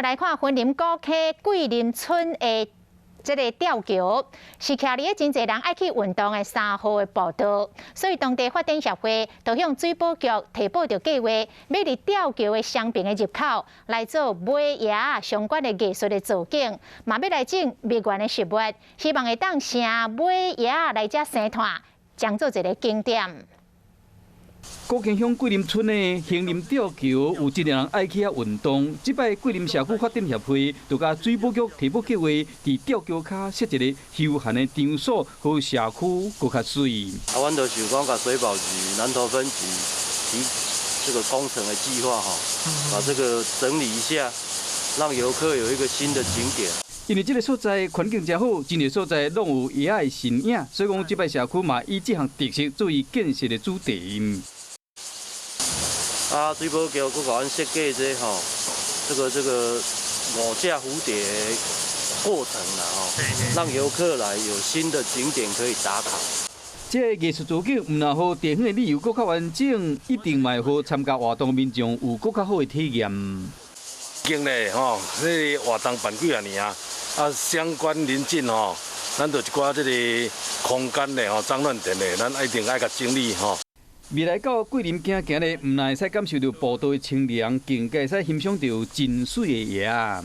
來看雲林古溪桂林村的這个吊橋，是徛佇咧真濟人愛去運動的三號的步道，所以當地發展協會就向水保局提報著計劃，欲佇吊橋的雙爿的入口來做尾椰相關的藝術的造景，嘛欲來種蜜源的植物，希望會當成尾椰來遮生湠，將做一个景點。古坑鄉桂林村的興林吊橋有真濟人愛去遐運動。這擺桂林社區發展協會就共水保局提報計劃，佇吊橋跤設一个休閒的場所，予社區閣較媠。啊，阮就想講，共水保局南投分局提這個工程的計劃，吼，把這個整理一下，讓遊客有一個新的景點。因為這个所在環境誠好，真濟所在攏有椰的身影，所以講這擺社區嘛以這項特色作為建設的主題。啊，水保局閣共阮設計這吼，這個五隻蝴蝶過程啦吼，讓遊客來有新的景點可以打卡。這個藝術造景毋但予地方的旅遊閣較完整，一定嘛會予參加活動民眾有閣較好的體驗。經咧吼，這個活動辦幾仔年啊，啊相關鄰近吼，咱就一寡這個空間咧吼，髒亂點咧，咱一定愛共整理吼。未來到桂林行行咧，毋但會使感受著步道的清涼，更加會使欣賞著真媠的椰。